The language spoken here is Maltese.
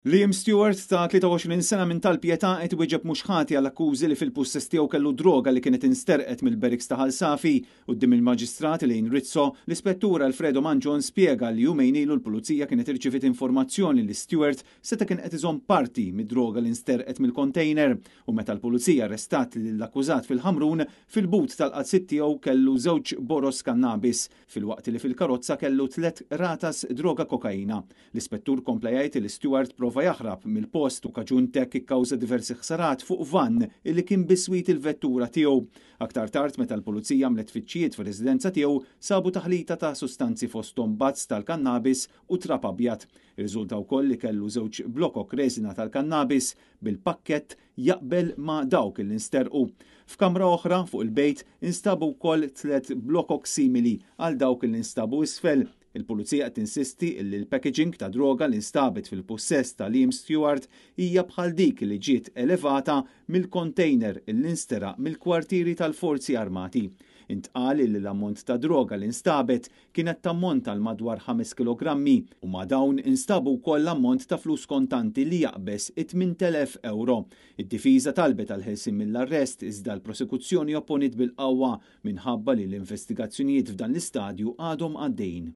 Liam Stewart ta' 23 sena minn Tal-Pietà qed iwieġeb mhux ħati għal akkużi li fil-pussess tiegħu kellu droga li kienet insterqet mill-barracks ta' Ħal Safi. Quddiem il-Maġistrat Elaine Rizzo, l-Ispettur Alfredo Mangion spjega li jumejn ilu l-Pulizija kienet irċiviet informazzjoni li Stewart seta' kien qed iżomm parti mid-droga li nsterqet mill-kontejner u meta l-Pulizija arrestat lill-akkużat fil-Ħamrun, fil-but tal-qalziet tiegħu kellu żewġ boroż kannabis filwaqt li fil-karozza kellu tlett qratas droga kokaina. L-ispettur kompla jgħid li Stewart prova jaħrab mill-post u kaġun t'hekk ikkawża diversi ħsarat fuq vann li kien biswit il-vettura tiegħu. Aktar tard meta l-Pulizija għamlet tfittxijiet fir-residenza tiegħu sabu taħlita ta' sustanzi fosthom bazz tal-kannabis u trab abjad. Irriżulta wkoll li kellu żewġ blokok reżina tal-kannabis bil-pakkett jaqbel ma' dawk li nsterqu. F'kamra oħra fuq il-bejt instabu wkoll tlett blokok simili għal dawk li nstabu isfel. Il-Pulizija qed tinsisti li l-packaging ta' droga li nstabet fil-pussess ta' Liam Stewart hija bħal dik li ġiet elevata mill-kontejner li nsteraq mill-kwartieri tal-Forzi Armati. Intqal li l-ammont ta' droga li nstabet kienet tammonta għal madwar ħames kilogrammi u ma' dawn instabu wkoll ammont ta' flus kontanti li jaqbeż it-8,000 ewro. Id-difiża talbet għall-ħelsien mill-arrest iżda l-prosekuzzjoni opponiet bil-qawwa minħabba li l-investigazzjonijiet f'dan l-istadju għadhom għaddejjin.